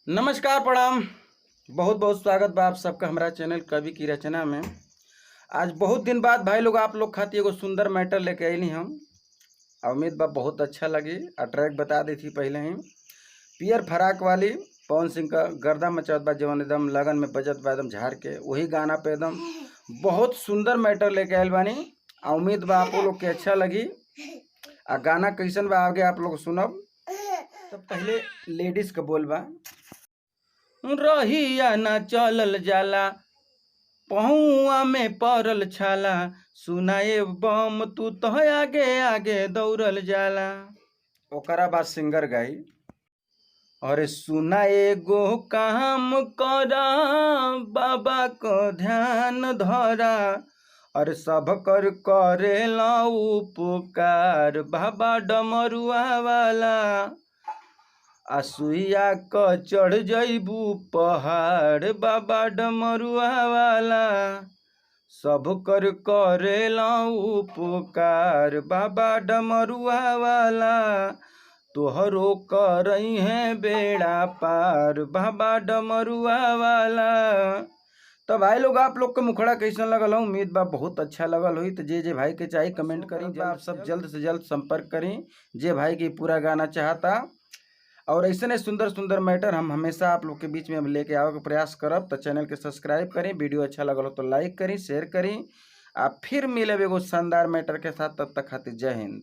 नमस्कार, प्रणाम। बहुत बहुत स्वागत बा आप सबका हमारा चैनल कवि की रचना में। आज बहुत दिन बाद भाई लोग, आप लोग खातिर एगो सुंदर मैटर लेके अइली हम। आ उम्मीद बा बहुत अच्छा लगी। आ ट्रैक बता दी थी पहले ही, पियर फराक वाली पवन सिंह का गर्दा मचावत बा, जवन एकदम लगन में बजत बा एकदम झाड़ के, वही गाना पे एकदम बहुत सुंदर मैटर लेके आयल बानी। आ उम्मीद बा आप लोग के अच्छा लगी। आ गाना कैसन बा, आगे आप लोग सुनब। तो पहले लेडीज का बोल बा, रहिया ना चलल जाला, पहुआ में पड़ल छाला, सुनाए बम तू तो आगे आगे दौड़ल जाला। ओकरा बाद सिंगर गाई, अरे सुना एगो काम करा, बाबा को ध्यान धरा, अरे सब कर करेला उपकार बाबा डमरुआ वाला, आ सुइया क चढ़ जइबू पहाड़ बाबा डमरुआ वाला, सब कर करेला उपकार बाबा डमरुआ वाला, तोहरो करई है बेड़ा पार बाबा डमरुआ वाला। तो भाई लोग, आप लोग के मुखड़ा कैसन लगल हो? उम्मीद बा बहुत अच्छा लगल हुई। तो जे जे भाई के चाहिए कमेंट करी, आप सब जल्द से जल्द संपर्क करी जे भाई के पूरा गाना चाहता। और ऐसे नहीं सुंदर सुंदर मैटर हम हमेशा आप लोग के बीच में लेके आवे के प्रयास करब। तो चैनल के सब्सक्राइब करें, वीडियो अच्छा लगल हो तो लाइक करी, शेयर करी। आप फिर मिलब एगो शानदार मैटर के साथ, तब तक खातिर जय हिंद।